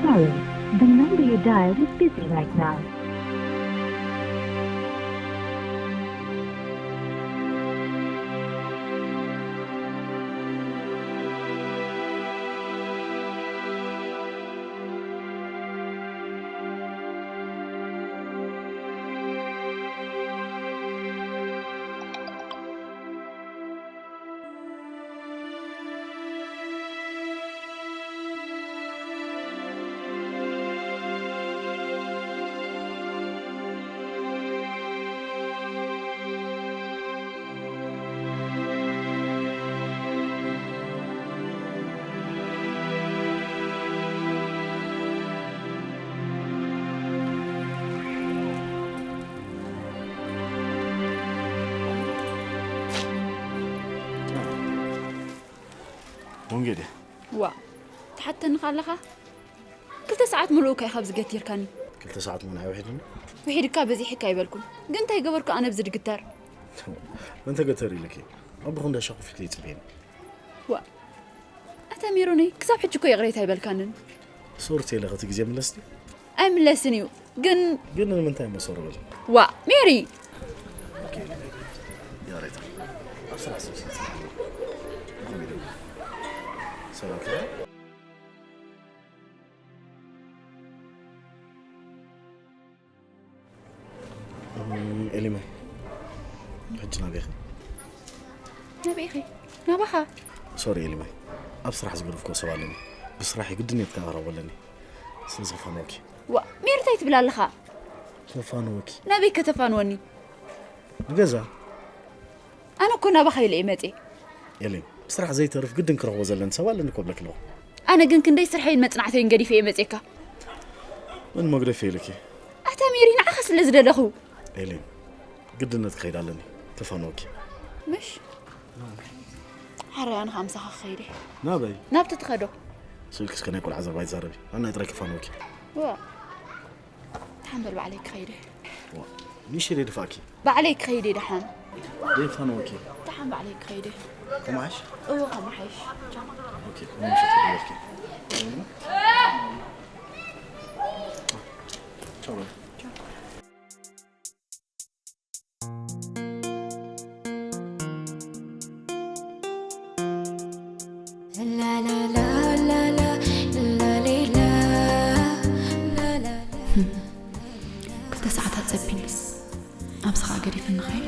Sorry, the number you dialed is busy right now. ወንጌል እያ። ዋ፣ ትሓተኒ ኣለኻ? ክልተ ሰዓት ምሉእ እኳ ኢኻ ኣብዚ ገቲርካኒ። ክልተ ሰዓት ምሉእ ኣይውሒድኒ? ውሒድካ በዚሕካ ኣይበልኩን። ግን እንታይ ገበርኩ ኣነ ኣብዚ ድግተር? መን ተገተር ኢልኪ? ኣቦኹ እንዳ ሻኹ ፊት ይጽበየኒ። ዋ፣ ኣታ ሜሮነይ፣ ክሳብ ሕጂ እኮ ይቕሬታ ኣይበልካንን። ሶሪ ኢለ ከቲ ግዜ ምለስኒ? ኣይምለስን እዩ፣ ግን ግን ንምንታይ እሞ ሶሪ በል? ዋ፣ ሜሪ! ኦኬ፣ ይቕሬታ። ኣብ ስራሕ ስብስብ ሰላም። እም፣ ኤሊማይ፣ ሕጂ ናበይ ኢኺ? ናበይ ኢኺ? ናባኻ። ሶሪ ኤሊማይ፣ ኣብ ስራሕ ዝገደፍክዎ ሰብ ኣለኒ። ብስራሕ ግድን እየ ክትቀራረቦ ኣለኒ። ስለዚ ክፋንወኪ። ዋ፣ ሜሪ እንታይ ትብል ኣለኻ? ክፋንወኪ። ናበይ ከተፋንወኒ? ንገዛ። ኣነ እኮ ናባኻ ኢለ እየ መፅየ። ኤሌን፣ ብስራሕ ዘይተርፍ ግድን ክረኽቦ ዘለኒ ሰብ ኣለኒ እኮ እብለኪ ኣለኹ። ኣነ ግን ክንደይ ስርሐይን መፅናዕተይን ገዲፈ እየ መፅየካ። ምን መግደፊ ኢልኪ? ኣታ ሜሪ፣ ንዓኻ ስለ ዝደለኹ። ኤሌን፣ ግድነት ክኸይድ ኣለኒ። ክፋንወኪ። ምሽ? ሓራይ ኣነ ከዓ ምሳኻ ክኸይድ እየ። ናበይ? ናብቲ ትኸዶ። ስልኪ እስከ ናይ ቆልዓ ዘረባ ይዛረቢ። ኣነ ጥራይ ክፋንወኪ። ዋ። ደሓን በል ባዕለይ ክኸይድ እየ። ዋ፣ ንሽር የድፋእኪ። ባዕለይ ክኸይድ እየ ደሓን። ዘይፋነወኪ። ደሓን ባዕለይ ክኸይድ እየ። ከመሓሽ? እወ ከመሓሽ። ቻው። ኦኬ፣ ምሽት ይደወልኪ። ቻው በል። ክልተ ሰዓት ኣጸቢንስ ኣብስኻ ገዲፍኒ ኸይድ።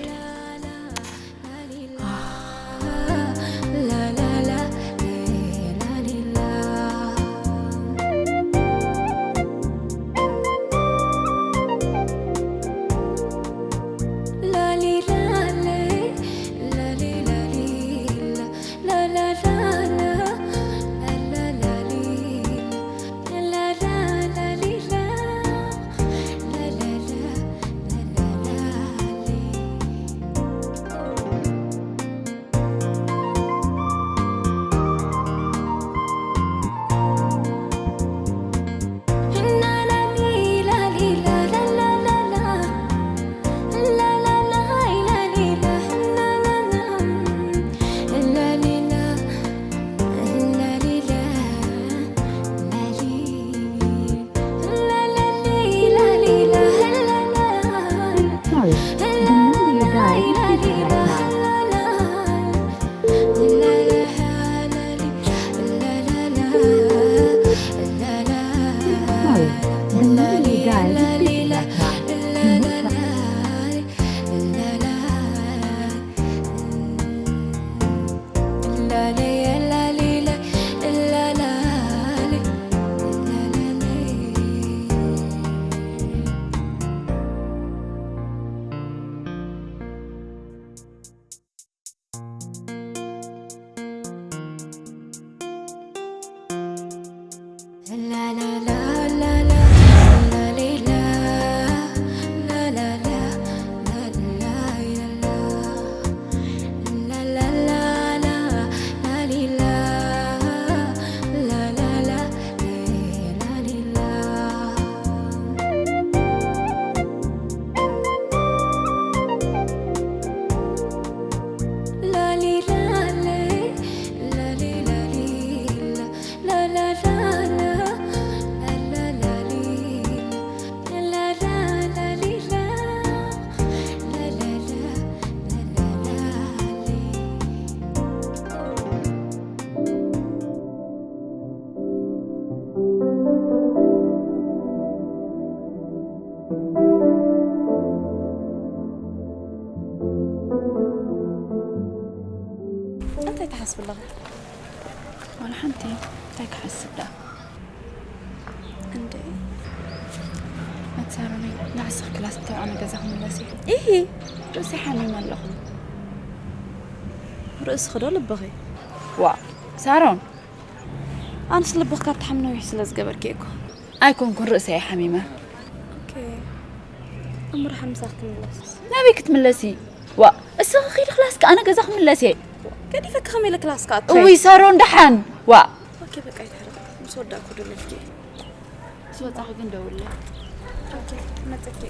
ይሓስብ ኣለኹ። ዋላ ሓንቲ እንታይ ክሓስብ ደኣ? እንደ መትሳሮኒ ንዓስኽ ክላስ እንተውዓነ ገዛ ክምለስ እዩ። ኢሂ፣ ርእሲ ሓሚም ኣለኹ። ርእስኺ ዶ ልብኺ? ዋ፣ ሳሮን፣ ኣንስ ልብኽ ካብ ትሓም ነዊሕ ስለ ዝገበርኪ እኮ። ኣይኮንኩን ርእሰይ ሓሚመ። ኦኬ። እምርሓ ምሳኽ ክምለስ። ናበይ ክትምለሲ? ዋ፣ እስኺ ኺዲ ክላስኪ ኣነ ገዛ ክምለስ እየ። ገዲፈኪ ከመይ ኢለ ክላስካ ኣትወ? እውይ ሳሮን ደሓን። ዋ። ኦኬ በቃ ይትሕረቕ። ምስ ወዳእኩ ደውለልኪ። ምስ ወጻኺ ግን ደውለይ። ኦኬ መጸኪ።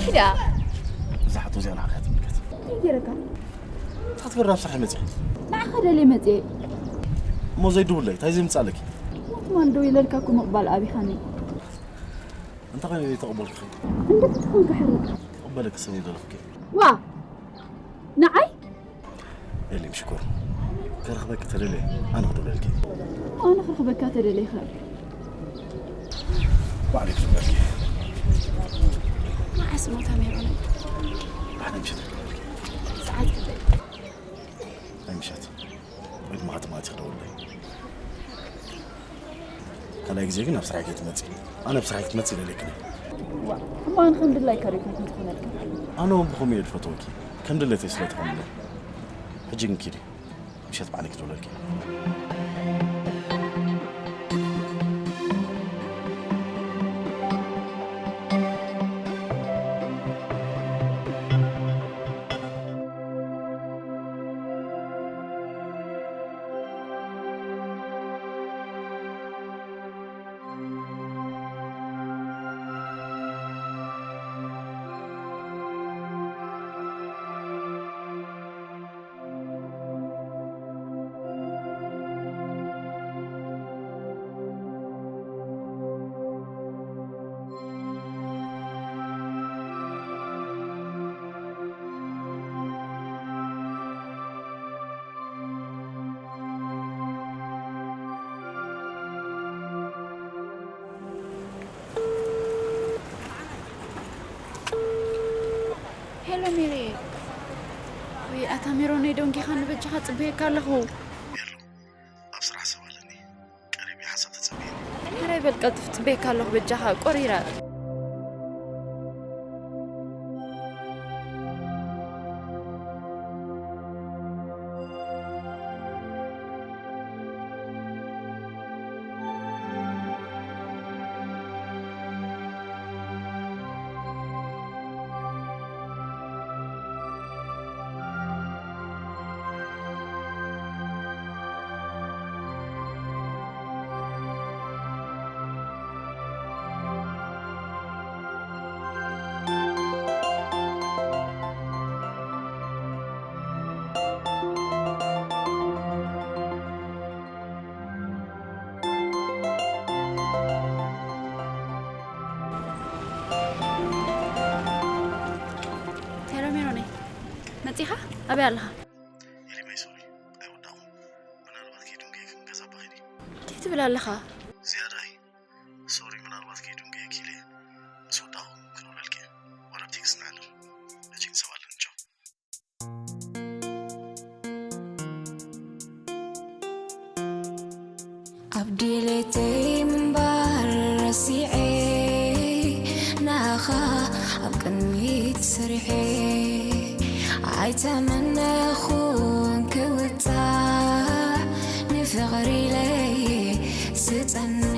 ኢዳ። እዛ ሕቶ እዚኣ ንዓኻ እያ ትምልከት። እንታይ ገይረካ? እንታይ ትገብሪ ኣብ ስራሕ መፂኺ? ንዓኻ ደልየ መፅየ። እሞ ዘይድውለይ እንታይ ዘይምፃለኪ? ትማል ደው ኢለልካ እኮ ምቕባል ኣቢኻኒ። እንታይ ኮይኑ ተቐበልኩኺ? እንዴት ትኾን ክሕረቕ? ክቕበለኪ ስኒ ዘለኹ። ዋ! ንዓይ? ኤሊም ሽኮር፣ ክረኽበኪ ተደልየ ኣነ ክደውለልኪ። ኣነ ክረኽበካ ተደለይካ። ባዕለይ ክደውለልኪ። መዓስ ሞታ ሜሮን? ሓደ ምሸት ክደውለልኪ። ሰዓት ክንደይ? ናይ ምሸት። ወይ ድማ ትማቲ ክደውለልኪ። ካልኣይ ግዜ ግን ኣብ ስራሕ ከይትመጺ። ኣነ ኣብ ስራሕ ክትመጺ ደልየክን። እሞ ኣነ ከም ድላይካ ሪኢቶ ክትኾነልካ። ኣነ እውን ብኸምኡ እየ ዝፈትወኪ። ከም ድሌተይ ስለ ትኾንለ። ሕጂ ግን ኪዲ። ምሸት ባዕለይ ክደውለልኪ። ሄሎ ሜሪ። ወይ ኣታ ሜሮነይ፣ ደንጊኻኒ፣ በጃኻ ጽበየካ ኣለኹ። ሜሮ፣ ኣብ ስራሕ ሰብ ኣለኒ። ቀሪበ ሓሳብ ተጸበየኒ። ሕራይ በል ቀልጥፍ፣ ጽበየካ ኣለኹ በጃኻ። ቆሪረ። ሄሎ ሜሮነይ፣ መጺኻ? ኣበይ ኣለኻ? ኤሊማይ፣ ሶሪ፣ ኣይወዳኹን። ምናልባት ከይዱ እንከይክን ገዛ ኣባኺዲ። እንታይ ትብል ኣለኻ? ዝያዳይ፣ ሶሪ፣ ምናልባት ከይዱ እንከይክ ኢለ ምስ ወዳኹ ክነውለልኪ። ወረብ ቴክስት ንዓልም። እጅግ ሰብ ኣለኒ። ቻው። ኣብ ድሌተይ ምንባር ረሲዐ፣ ንኣኻ ኣብ ቅድሚት ሰሪሐ፣ ኣይተመነኹን ክውጻዕ ንፍቕሪ ኢለይ ዝጸንዕ።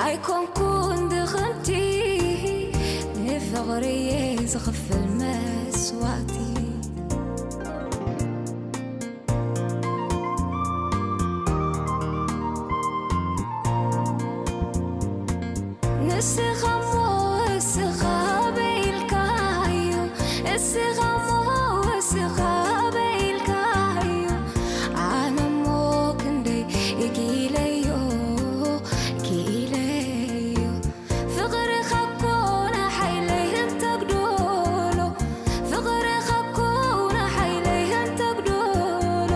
ኣይኮንኩን ድኽምቲ ንፍቕርየ ዝኽፍል መስዋእቲ። ንስኻ እሞ እስኻ በይልካዮ፣ እስኻ እሞ እስኻ በይልካዮ። ኣነ እሞ ክንደይ ክኢለዮ፣ ክኢለዮ። ፍቕርኻ እኮ ንሓይለይ እንተግደሎ፣ ፍቕርኻ እኮ ንሓይለይ እንተግደሎ።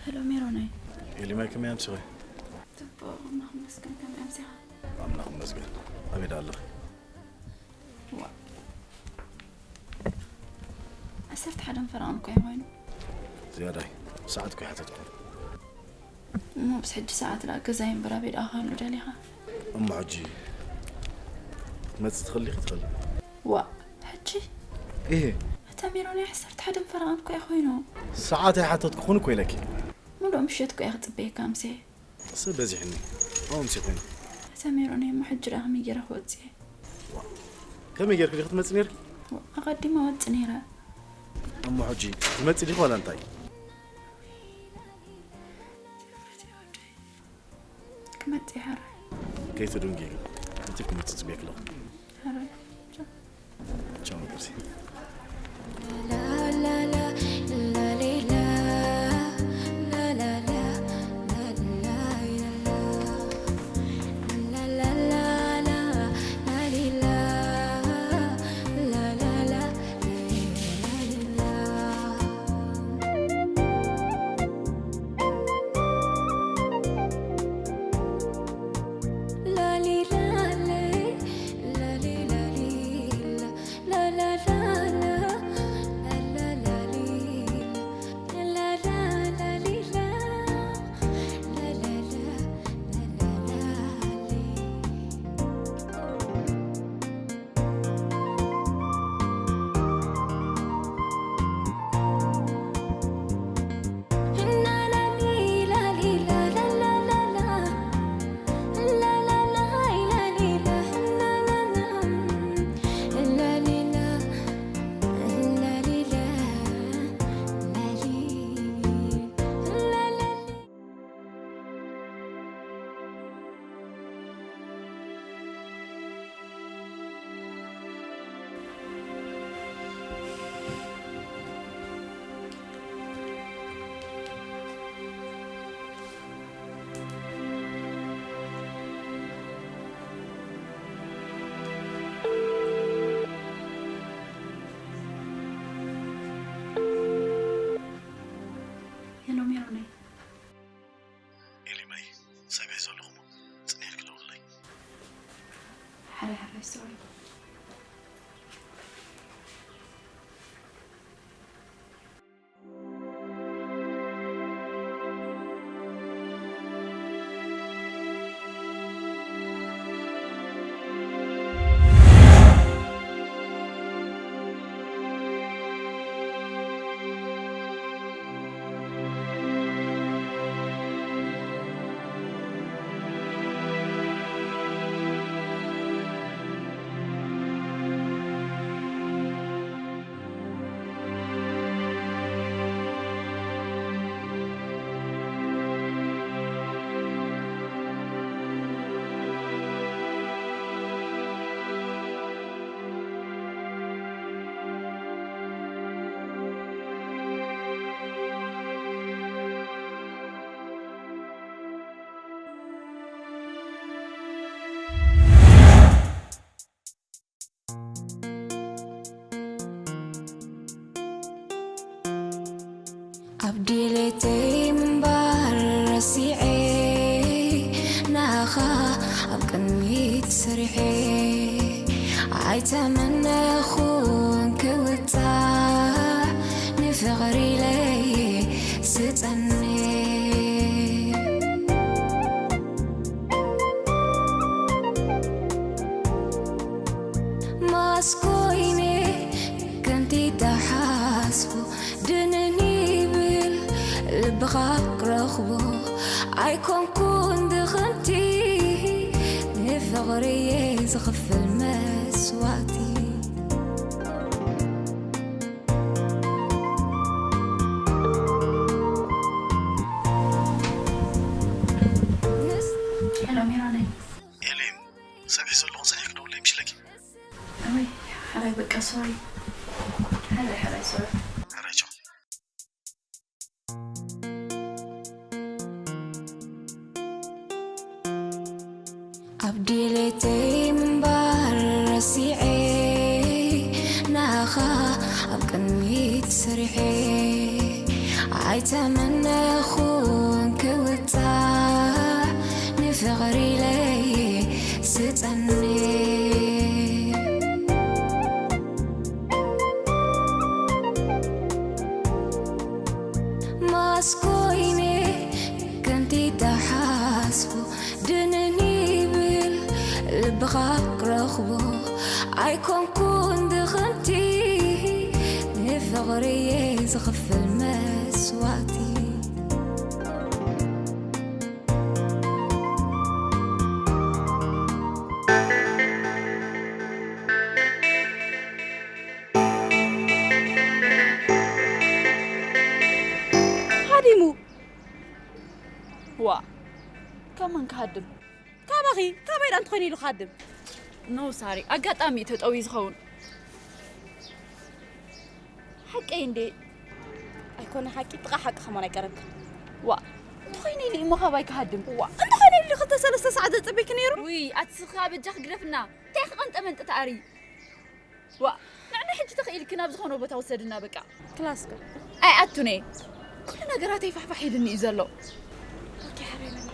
ሄሎ ሜሮናይ። ኤሊማይ፣ ከመይ ኣምሲኺ? ጽቡቕ፣ ኣምላኽ ይመስገን። ከመይ ኣምሲኻ? ኣምላኽ ይመስገን። ኣበይ ደኣ ኣለኺ? ዋ፣ ዓሰርተ ሓደን ፈረቓን እኮ እዩ ኮይኑ። ዝያዳይ ሰዓት እኮ ይሓተትኩ። እሞ ምስ ሕጂ ሰዓት ደኣ ገዛይ እምበር ኣበይ ደኣ ክህሉ ደሊኻ? እሞ ሕጂ ክትመጽእ ትኽእሊ ኢኺ ትኽእሊ። ዋ፣ ሕጂ? እሄ። ኣታ ሜሮን፣ ዓሰርተ ሓደን ፈረቓን እኮ እዩ ኮይኑ። ሰዓት ኣይሓተትኩኹን እኮ ኢለኪ። ሙሉእ ምሸት እኮ እየ ክጽበየካ ኣምስየ። ሰብ በዚሕኒ። ኣምሲ ኮይኑ። ኣታ ሜሮን፣ እሞ ሕጂ ደኣ ከመይ ገይረ ክወጽእ እየ? ከመይ ጌርኪ ዲኺ ትመጽእ ኔርኪ? ኣቐዲመ ወጽእ ነይረ። እሞ ሕጂ ትመጽእ ዲኺ ዋላ እንታይ? ክመጽእ እየ፣ ሕራይ። ከይትድንጊ ግን። እቲ ክመጽእ ጽበየኪ ኣለኹ። ሕራይ። ቻው። ቻው መቅርሲ። ሄሎ ሜሮነይ። ኤሊማይ፣ ሳይበይ ዘለኹሞ ጽንኤልኪ ደውለለይ። ሓራይ ሓራይ፣ ሶሪ። ደይ ምንባር ረሲዐ ናኻ ኣብ ቅድሚት ስርሐ ኣይተመነኹን ክውጻዕ ንፍቕሪ ኢለይ ስጸንሕ። ማስኮይነ ከምቲ ተሓስቦ ድንን ይብል ልብኻ ክረኽቦ ኣይኮንኩን ድኽምቲ ንፍቕርየ ዝኽፍል መስዋእቲ። ሄሎ ሜሮነይ። ኤሌም፣ ሰሚሕ ዘለኹ ጸኒሕ ክደውለይ ምሽለኪ። ኣይ፣ ሓራይ በቃ ሶሪ። ሓራይ፣ ሓራይ ሶሪ። ሓራይ ቻው። ኣብ ድሌተይ ምንባር ረሲዐ ናኻ ኣብ ቅድሚት ስርሐ ኣይተመነኹን ክውጻዕ ንፍቕሪ ኢለይ ስጸንሕ። ማስኮይነ ከምቲ ተሓስቦ ድንን ይብል ልብኻ ክረኽቦ ኣይኮንኩን ድኽምቲ ንፍቕርየ ዝኽፍል መስዋእቲ። ሃዲሙ። ዋ፣ ካብ መን ክሃድም? ካባኺ፣ ካበይ ደኣ እንተኾይነ ኢሉ ክሃድም? ኖ ሳሪ፣ ኣጋጣሚ እዩ ተጠውዩ ዝኸውን። ሓቀይ እንዴ? ኣይኮነ ሓቂ፣ ጥቓ ሓቂ ከማን ኣይቀረብክን። ዋ፣ እንተኾይነ ኢሉ እሞ ካባይ ክሃድም? ዋ፣ እንተኾይነ ኢሉ ክልተ ሰለስተ ሰዓት ዘጸበይኪ ነይሩ። ውይ፣ ኣቲ ስኻ በጃኺ ግደፍና። እንታይ ክቐንጠ መንጢ ተኣሪ? ዋ፣ ንዕና ሕጂ ተኽኢልኪ ናብ ዝኾነ ቦታ ውሰድና በቃ። ክላስከ? ኣይ ኣቱነ። ኩሉ ነገራተይ ፋሕፋሕ ኢሉኒ እዩ ዘሎ። ኦኬ፣ ሓራይ በል።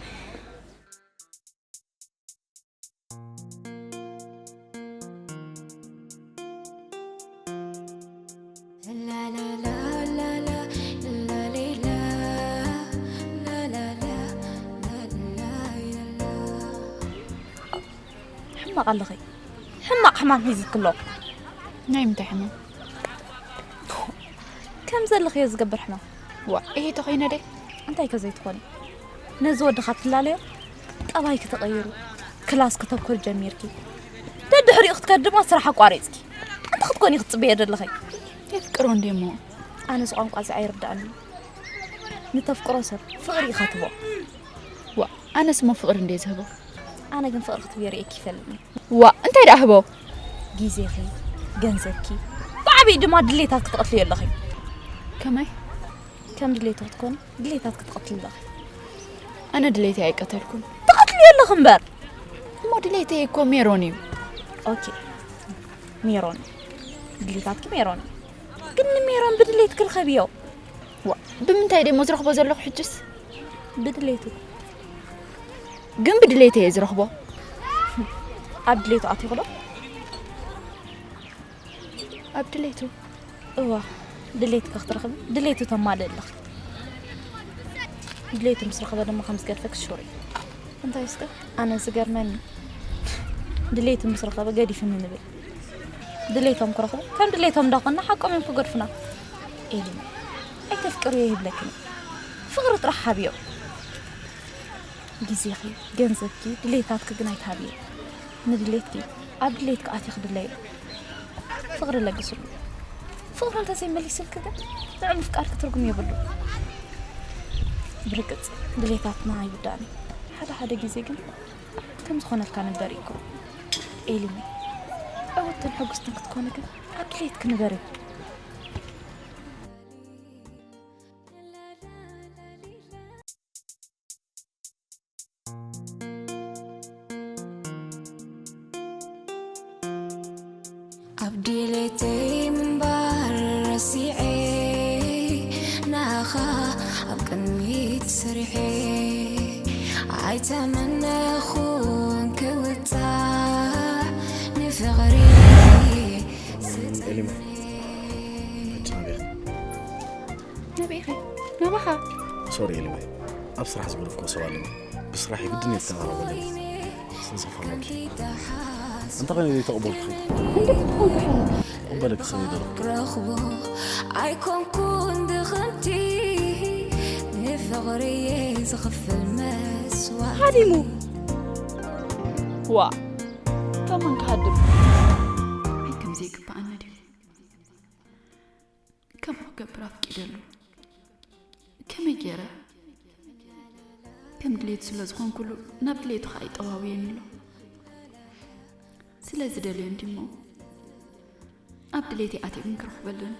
ሕማቕ ኣለኺ። ሕማቕ ሕማም ሒዝኪ ኣሎ። ናይ ምንታይ ሕማም? ከም ዘለኽዮ ዝገብር ሕማም። ዋ፣ እሄ ተኾይነ ደይ? እንታይ ከ ዘይትኾኒ? ነዚ ወዲ ካብ ትላለዮ፣ ጠባይኪ ተቐይሩ፣ ክላስ ክተብኮሪ ጀሚርኪ። ደድሕሪኡ ክትከዲ ድማ ስራሕ ኣቋሪጽኪ። እንታይ ክትኮኒ ክትጽበዮ ዘለኺ? የፍቅሮ እንዴ እሞ? ኣነስ ቋንቋ እዚ ኣይርድኣንን። ንተፍቅሮ ሰብ ፍቕሪ ኢኻ ትህቦ። ዋ፣ ኣነስ እሞ ፍቕሪ እንዴ ዝህቦ? ኣነ ግን ፍቕሪ ክትብዮ ርእየኪ ይፈልጥኒ። ዋ፣ እንታይ ደኣ ህቦ? ግዜኺ፣ ገንዘብኪ፣ ብዓቢኡ ድማ ድሌታት ክትቐትልዮ ኣለኺ። ከመይ? ከም ድሌቱ ክትኮኒ፣ ድሌታት ክትቐትሊ ኣለኺ። ኣነ ድሌተይ ኣይቀተልኩን። ትቐትልዮ ኣለኺ እምበር። እሞ ድሌተይ እኮ ሜሮን እዩ። ኦኬ፣ ሜሮን። ድሌታትኪ ሜሮን እዩ። ግን ንሜሮን ብድሌት ክልኸብዮ። ዋ፣ ብምንታይ ደሞ ዝረኽቦ ዘለኹ ሕጅስ? ብድሌቱ። ግን ብድሌተይ እየ ዝረኽቦ። ኣብ ድሌቱ ኣቲኹ ዶ? ኣብ ድሌቱ። እዋ፣ ድሌትካ ክትረኽቢ፣ ድሌቱ ተማልእ ኣለኺ። ድሌቱ ምስ ረኸበ ድማ ከም ዝገድፈኪ ሹር እዩ። እንታይ እስከ? ኣነ ዝገርመኒ፣ ድሌቱ ምስ ረኸበ ገዲፉኒ ንብል። ድሌቶም ክረኽቡ፣ ከም ድሌቶም እንዳኾንና ሓቆም እዮም ክገድፉና። ኤሊና፣ ኣይተፍቅርዮ ይብለክን። ፍቕሪ ጥራሕ ሃብዮ። ግዜኺ፣ ገንዘብኪ፣ ድሌታትኪ ግን ኣይትሃብዮ። ንድሌትኪ፣ ኣብ ድሌትኪ ኣትዩ ክድለዮ። ፍቕሪ ለግስሉ። ፍቕሪ እንተዘይመሊስልኪ ግን፣ ንዑ ምፍቃርኪ ትርጉም የብሉ። ብርግጽ፣ ድሌታትና ኣይውዳእን እዩ። ሓደ ሓደ ግዜ ግን፣ ከም ዝኾነልካ ንበር እኮ። ኤሊኒ፣ ዕውትን ሕጉስትን ክትኮኒ ግን፣ ኣብ ድሌትኪ ንበሪ። ኣብ ድሌተይ ምንባር ረሲዐ፣ ንኣኻ ኣብ ቅድሚ ስርሒ ኣይተመነኹን ክውጻእ ንፍቕሪ ኤሊማ፣ ሕጂ ናበይ ኢኺ? ናበይ ኢኺ? ናባኻ። ሶሪ ኤሊማ፣ ኣብ ስራሕ ዝገደፍኩዎ ሰብ ኣለኒ። ብስራሕ ግድን እየ ክተዛረበሉ። ስለ ዘኽፈለኪ። እንታይ ኾይነ ዘይተቐበልኩኺ? እንዴት ትኾንኩ? ክቕበለኪ ስለ ዝደለኹ። ክረኽቦ ኣይኮንኩን ድኽምቲ ንፍቕሪ እየ ዝኽፍል መስዋእቲ። ሃዲሙ። ዋ፣ ከማን ክሃድም። ኣይ ከም ዘይግብኣና ድዩ? ከምኡ ክገብር ኣፍቂደሉ። ከመይ ገይረ? ከም ድሌቱ ስለ ዝኾንኩሉ ናብ ድሌቱ ኸኣ ይጠዋውየኒ ኣሎ። ስለ ዝደልዮ እንዲሞ ኣብ ድሌተይ ኣትየ ግን ክረኽበሉን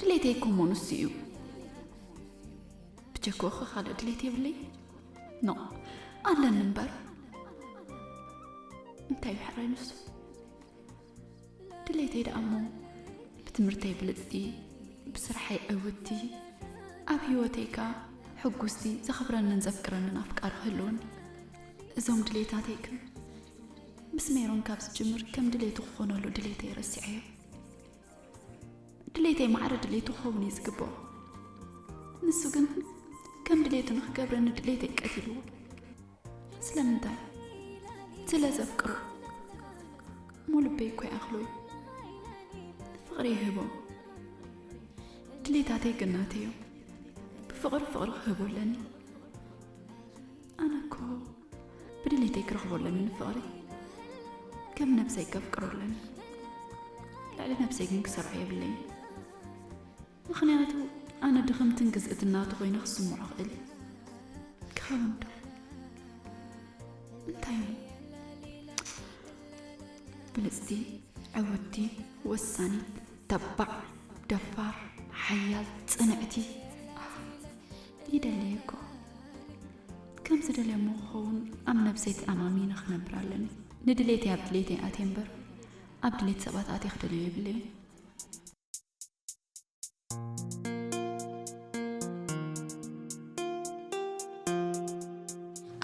ድሌተይ እኮ እሞ ንሱ እዩ። ብጀክኡ ኸ ካልእ ድሌት የብለይ። ኖ ኣለኒ እምበር እንታይ እዩ ሕራይ ንሱ? ድሌተይ ደኣ እሞ ብትምህርተይ ብልጽቲ፣ ብስርሐይ ዕውትቲ፣ ኣብ ህይወተይ ከኣ ሕጉስቲ፣ ዘኽብረንን ዘፍቅረንን ኣፍቃሪ ክህልወኒ። እዞም ድሌታተይ ግን ምስ ሜሮን ካብ ዝጅምር ከም ድሌቱ ክኾነሉ ድሌተይ ረሲዐዮ። ድሌተይ ማዕረ ድሌቱ ክኸውን እዩ ዝግብኦ። ንሱ ግን ከም ድሌቱ ንኽገብረኒ ድሌተይ ቀቲልዎ። ስለምንታይ? ስለ ዘፍቅሮ። እሞ ልበይ እኮ ይኣኽሎ እዩ። ፍቕሪ ይህቦ። ድሌታተይ ግን ናተይ እዮም። ብፍቕሪ ፍቕሪ ክህቦ ኣለኒ። ኣነ እኮ ብድሌተይ ክረኽቦ ኣለኒ ንፍቕሪ። ከም ነብሰይ ከፍቅሮ ኣለኒ። ልዕሊ ነብሰይ ግን ክሰርዖ የብለይን። ምኽንያቱ ኣነ ድኽምትን ግዝእትን ናቱ ኮይነ ክስምዖ ክእል። ክኸውን ዶ? እንታይ እሞ? ብልጽቲ፣ ዕውትቲ፣ ወሳኒት፣ ተባዕ፣ ደፋር፣ ሓያል፣ ጽንዕቲ። ይደልየ እኮ። ከም ዝደልየ እሞ ክኸውን ኣብ ነብሰይ ተኣማሚነ ክነብር ኣለኒ። ንድሌተይ ኣብ ድሌተይ ኣትየ እምበር ኣብ ድሌት ሰባት ኣትየ ክደልዮ የብለይን።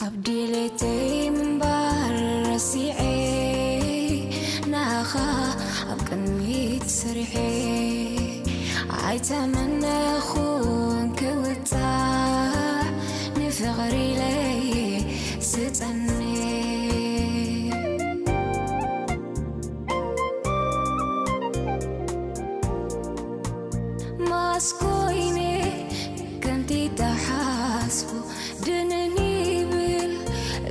ኣብ ድሌተይ እምበር ረሲዐ ንኣኻ ኣብ ቅድሚት ስርሐ ኣይተመነኹን ክውጻእ ንፍቕሪ ኢለየ ስጸንሕ። ማስኮይነ ከምቲ ተሓስቦ ድንን ይብል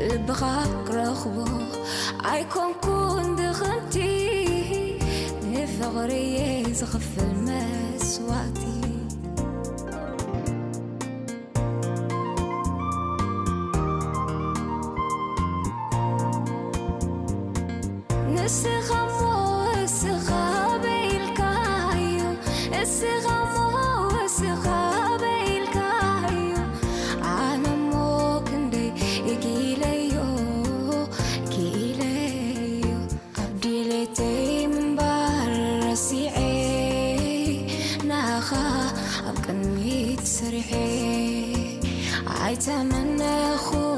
ልብኻ ክረኽቦ ኣይኮንኩን ድኽምቲ ንፍቕሪ እየ ዝኽፍል መስዋእቲ። ንስኻ እሞ እስኻ በይልካዮ፣ እስኻ እሞ እስኻ በይልካዮ፣ ኣነ እሞ ክንደይ ክኢለዮ፣ ክኢለዮ። ኣብ ድሌተይ እምበር ረሲዐ ንኣኻ ኣብ ቅድሚት ስርሐ ኣይተመነኹን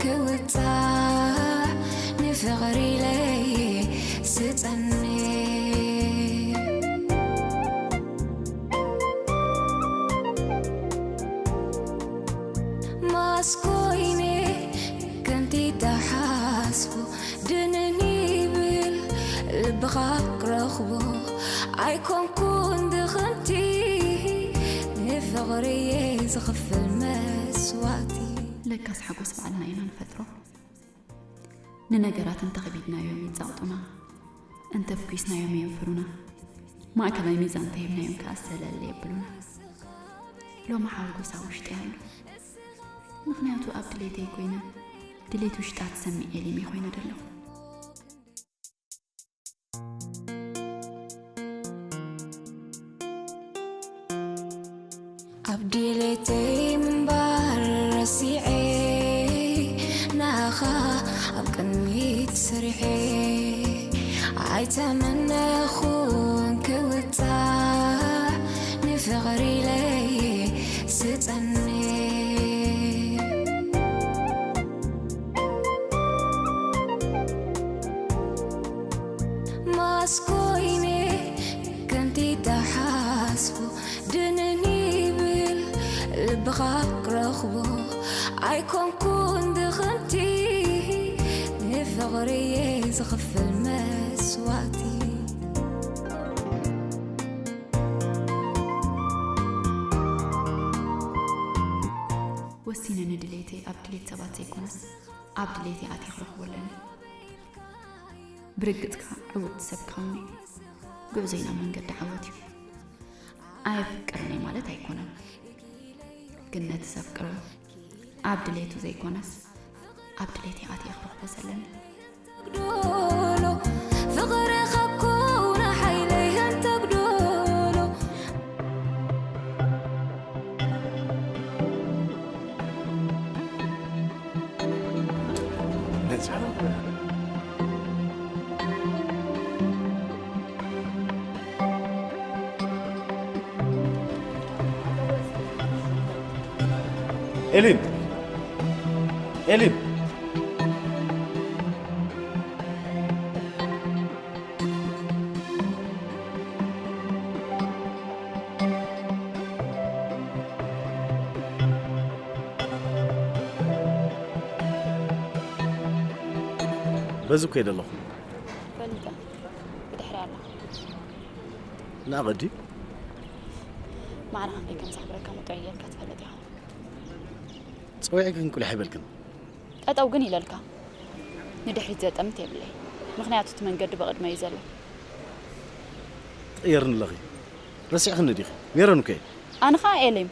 ክውጻእ ንፍቕሪ ኢለየ ስጸንሕ። ማስኮይነ ከምቲ ተሓስቦ ድንን ይብል ልብኻ ክረኽቦ ኣይኮንኩን ድኽምቲ ንፍቕሪ እየ ዝኽፍል መስዋእቲ። ለካስ ሓጎስ ባዕልና ኢና ንፈጥሮ። ንነገራት እንተኸቢድናዮም ይጻቕጡና፣ እንተፍኲስናዮም የንፍሩና፣ ማእከላይ ሚዛን እንተሂብናዮም ከኣ ሰለል የብሉና። ሎሚ ሓጎስ ኣብ ውሽጢ ኣሎ። ምኽንያቱ ኣብ ድሌተይ ኮይነ ድሌት ውሽጣ ትሰምዕ ኤሊም ኮይነ ደለኹ። ኣብ ድሌተይ እምበር ረሲዐ ንኣኻ ኣብ ቅድሚት ስርሐ ኣይተመነኹን ክውጻእ ንፍቕሪ ኢለየ ስጸ ልብኻ ክረኽቦ ኣይኮንኩን ድኽምቲ፣ ንፍቕሪ እየ ዝኽፍል መስዋእቲ። ወሲነ ንድሌተይ ኣብ ድሌት ሰባት ዘይኮነስ ኣብ ድሌተይ ኣትየ ክረኽቦ ኣለኒ። ብርግጽ ከኣ ዕውትቲ ሰብ ክኸውን እየ። ጉዕዞይ ናብ መንገዲ ዓወት እዩ። ኣየፍቅርን እየ ማለት ኣይኮነን፣ ግን ነቲ ዘፍቅሮ ኣብ ድሌቱ ዘይኮነስ ኣብ ድሌተይ ኣትየ ክረኽቦ ዘለኒ። ትግዶሎ፣ ፍቕርኻ እኮ ንሓይለይ ኣንተግዶሎ። ኤሊን፣ ኤሊን። በዚ እኮ እየ ዘለኹ። ፈሊጠ። ብድሕሪ ኣላ። ንኣቐዲ? ማዕረ ክንደይ ከም ዘኽብረካ ምጡዕ ጌርካ ትፈልጥ ኢኻ። ጸዊዐ ግን ቁሊሕ ኣይበልክን። ጠጠው ግን ኢለልካ። ንድሕሪት ዘጠምት የብለይ። ምኽንያቱ እቲ መንገዲ ብቕድመ እዩ ዘሎ። ትቕየርኒ ኣለኺ። ረሲዕኽኒ ዲኺ? ሜሮን እኮ እየ። ኣነ ኸኣ ኤሌም።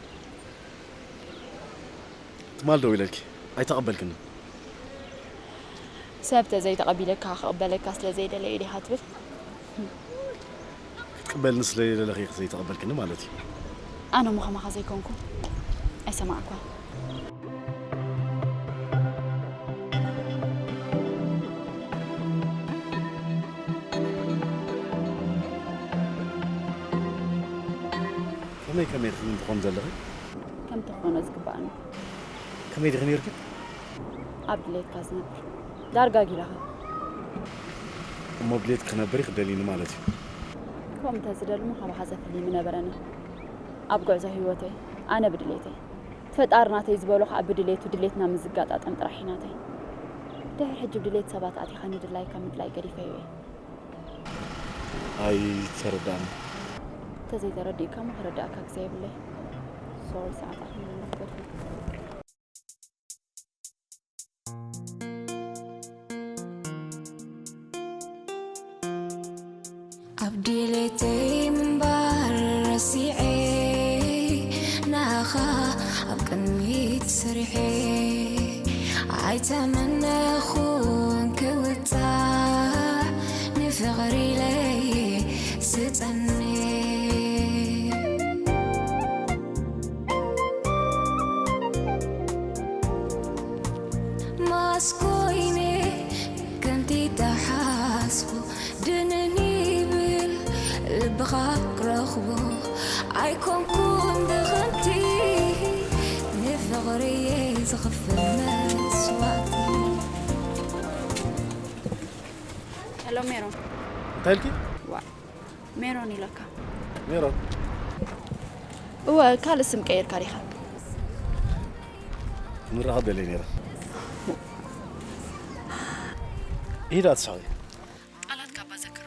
ትማል ደው ኢለልኪ። ኣይተቐበልክንን። ሰብ ተዘይተቐቢለካ ክቕበለካ ስለ ዘይደለየ ኢኻ ትብል? ክትቅበልኒ ስለ ዘይደለኺ ኢኺ ዘይተቐበልክኒ ማለት እዩ። ኣነ እሞ ከማኻ ዘይኮንኩ ኣይሰማዕኳን። ከመይ ከመይ ትኾን ዘለኺ? ከም ትኾኖ ዝግባእኒ። ከመይ ዲኺ ነይርኪ? ኣብ ድሌትካ ዝነብር። ዳርጋ ጊላኻ። እሞ ድሌት ክነብር ይኽደልኒ ማለት እዩ። ከምኡ እንተዝደልሞ ካባኻ ዘፍሊ ምነበረኒ። ኣብ ጉዕዞ ህይወተይ፣ ኣነ ብድሌተይ፣ ፈጣሪ ናተይ ዝበሎ ኸኣ ብድሌቱ ድሌትና ምዝጋጣጠም ጥራሕ እዩ ናተይ። ድሕሪ ሕጂ ብድሌት ሰባት ኣቲኻ ንድላይካ ምድላይ ገዲፈዮ እየ። ኣይተረዳእን። እንተዘይተረዲእካ እሞ ክረዳእካ ግዜ የብለይ። ሶሪ፣ ሰዓት ኣኽሊሉ እናኽበድኩ። ኣብ ድሌተይ ምንባር ረሲዐ ንኣኻ ኣብ ቅድሚት ሰሪሐ ኣይተመነኹን ክውጻእ ንፍቕሪ ኢለየ ስጸንሕ። ማስኮይነ ከምቲ ተሓስቦ ድንን ይብል ልብኻ ክረኽቦ ኣይኮንኩን ድኽምቲ ንፍቕሪ እየ ዝኽፍል መስዋእቲ። ሄሎ ሜሮን። እንታይ ኢልኪ? ዋ፣ ሜሮን ኢለካ። ሜሮን? እወ፣ ካልእ ስም ቀይርካ ዲኻ? ክንራኸብ ደልየ ነይረ። ኢዳ ትስሕቂ። ቃላት ካባ ዘክሮ።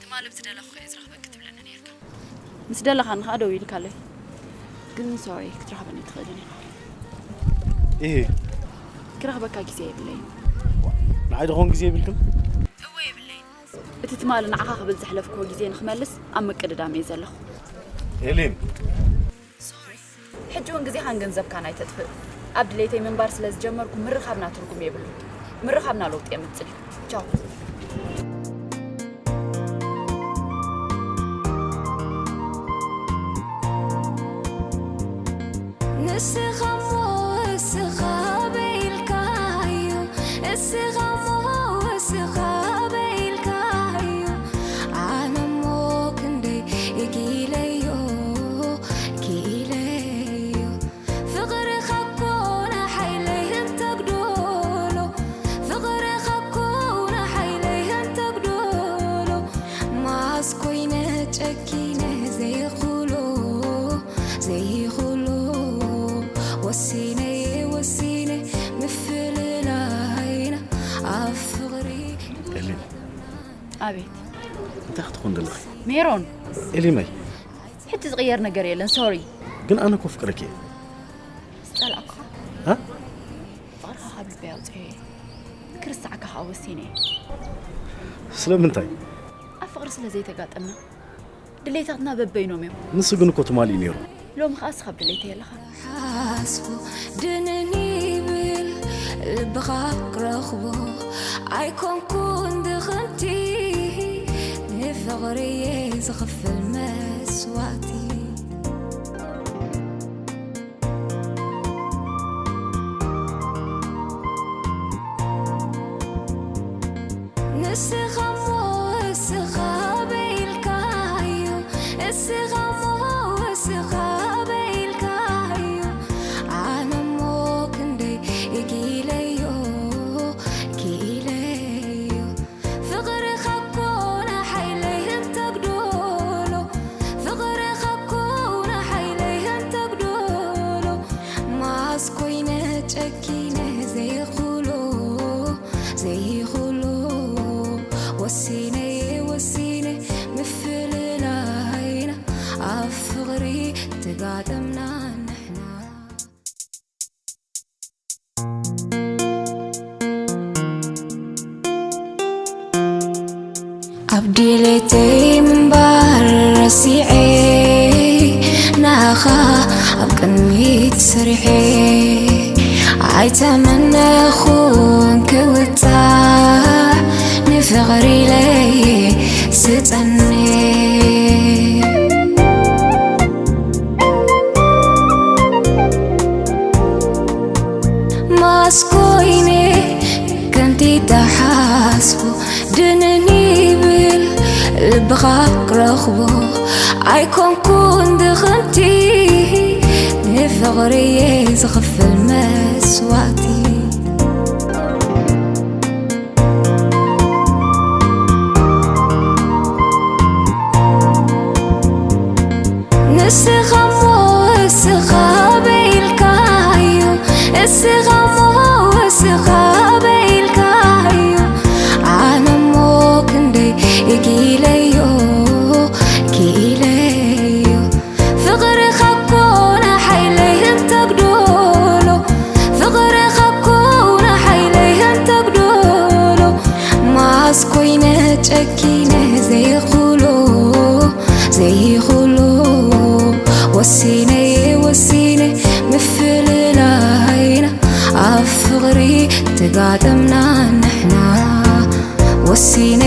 ትማሊ ብዝደለኹ እየ ዝረኽበኪ ትብለኒ ነይርካ። ምስ ደለኻኒ ኸኣ ደው ኢልካለይ። ግን ሶሪ፣ ክትረኽበኒ ኣይትኽእልን ኢኻ። ኢሂ። ክረኽበካ ግዜ የብለይን። ንዓይ ዶ ኾን ግዜ የብልክን? እወ የብለይን። እቲ ትማሊ ንዓኻ ክብል ዘሕለፍክዎ ግዜ ንኽመልስ ኣብ ምቅድዳም እየ ዘለኹ። ኤሊን። ሶሪ። ሕጂ እውን ግዜኻን ገንዘብካን ኣይተጥፍእ። ኣብ ድሌተይ ምንባር ስለ ዝጀመርኩ ምርኻብና ትርጉም የብሉን። ምርኻብና ለውጢ የምጽእ እዩ። ቻው። ንስኻ እሞ እስኻ በይልካዮ፣ እስኻ እሞ እስኻ በይልካዮ፣ ኣነ እሞ ክንደይ ክኢለዮ፣ ክኢለዮ። ፍቕርኻ እኮ ንሓይለይ እንተግዶሎ፣ ፍቕርኻ እኮ ንሓይለይ እንተግዶሎ፣ ማስ ኮይነ ጨኪነ ዘይኽሎ፣ ዘይኽሎ። ወሲነ ወሲነ ምፍልላይና ኣብ ፍቕሪ ኤሊ ኣቤት እንታይ ክትኾን ዘለኺ? ሜሮን ኤሊመይ ሕጂ ዝቕየር ነገር የለን። ሶሪ ግን ኣነ እኮ ፍቅረኪ እየ። ዝጸላእኩኻ እ? ፍቕርኻ ካብ ልበይ ኣውፅኦ እየ። ክርስዓካ ከዓ ወሲነ እየ። ስለምንታይ? ኣብ ፍቕሪ ስለ ዘይተጋጠምና ድሌታትና በበይኖም እዮም። ንሱ ግን እኮ ትማሊ እዩ ነይሩ። ሎሚ ከዓ እስኻ ኣብ ድሌተይ ኣለኻ። ሓስቦ ድንን ይብል ልብኻ ክረኽቦ ኣይኮንኩን ድኽንቲ ንፍቕሪ ዝኽፍል መስዋእቲ ንስኻ እሞ እስኻ በይልካዮ እስኻ እሞ እስኻ በይልካዮ ኣነ እሞ ክንደይ ክኢለዮ ክኢለዮ ፍቕርኻ እኮ ንሓይለይ እንተግዶሎ ፍቕርኻ እኮ ንሓይለይ እንተግዶሎ ማስ ኮይነ ጨኪነ ዘይኽሎ ዘይኽሎ ወሲነ ወሲነ ምፍልላይና ኣብ ፍቕሪ ተጋጠምና ንሕና ኣብ ድሌተይ ምንባር ረሲዐ ናኻ ኣብ ቅድሚት ሰሪሐ ኣይተመነኹን ክውጻዕ ንፍቕሪ ኢለይ ስጸንዕ ማስ ኮይነ ከምቲ ተሓስቦ ድንን ይብል ልብኻ ክረኽቦ ኣይኮንኩን ድኽምቲ ንፍቕሪ እየ ዝኽፍል መስዋእቲ ንስኻ እሞ እስኻ በይልካዮ እስኻ እሞ እስኻ በይልካዮ ኣነ እሞ ክንደይ ክኢለዮ ክኢለዮ ፍቕርኻ እኮ ንሓይለይ እንተግዶሎ ፍቕርኻ እኮ ንሓይለይ እንተግዶሎ ማስ ኮይነ ጨኪነ ዘይኽሎ ዘይኽሎ ወሲነ ወሲነ ምፍልላይና ኣብ ፍቕሪ ተጋጠምና ንሕና ወሲነ